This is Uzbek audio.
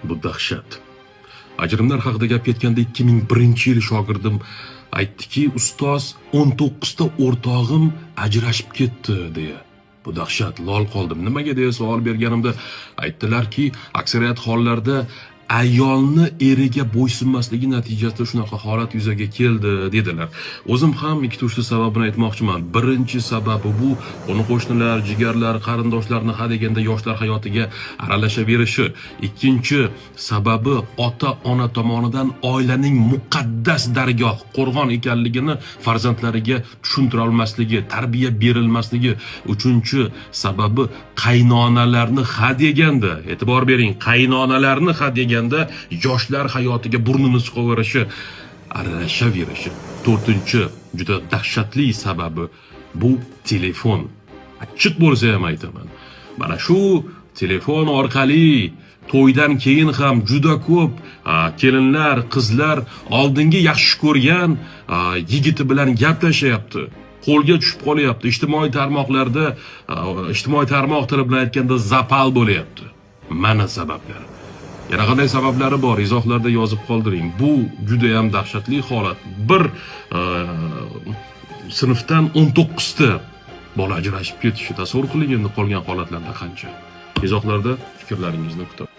Bu dahshat. Ajrimlar haqida gap ketganda, 2001-yil shogirdim aytdiki: "Ustoz, 19 ta o'rtog'im ajrashib ketdi", deya. Bu dahshat, lol qoldim. Nimaga deya savol berganimda aytdilarki, aksariyat hollarda ayolni eriga bo'ysunmasligi natijasida shunaqa holat yuzaga keldi, dedilar. O'zim ham ikkita, uchta sababini aytmoqchiman. Birinchi sababi bu qo'ni qo'shnilar, jigarlar, qarindoshlarni ha deganda yoshlar hayotiga aralashaverishi. Ikkinchi sababi ota ona tomonidan oilaning muqaddas dargoh, qo'rg'on ekanligini farzandlariga tushuntira olmasligi, tarbiya berilmasligi. Uchinchi sababi qaynonalarni ha deganda, e'tibor bering, qaynonalarni ha deganda yoshlar hayotiga burnini suqaverishi, aralashaverishi. To'rtinchi juda dahshatli sababi bu telefon. Achchiq bo'lsa ham aytaman, mana shu telefon orqali to'ydan keyin ham juda ko'p kelinlar, qizlar oldingi yaxshi ko'rgan yigiti bilan gaplashyapti, qo'lga tushib qolyapti ijtimoiy tarmoqlarda, ijtimoiy tarmoq tili bilan aytganda, запал bo'lyapti. Mana sabablar. Yana qanday sabablari bor, izohlarda yozib qoldiring. Bu judayam dahshatli holat. Bir sinfdan 19 ta bola ajrashib ketishi, tasavvur qiling endi, qolgan holatlarda qancha? Izohlarda fikrlaringizni kutaman.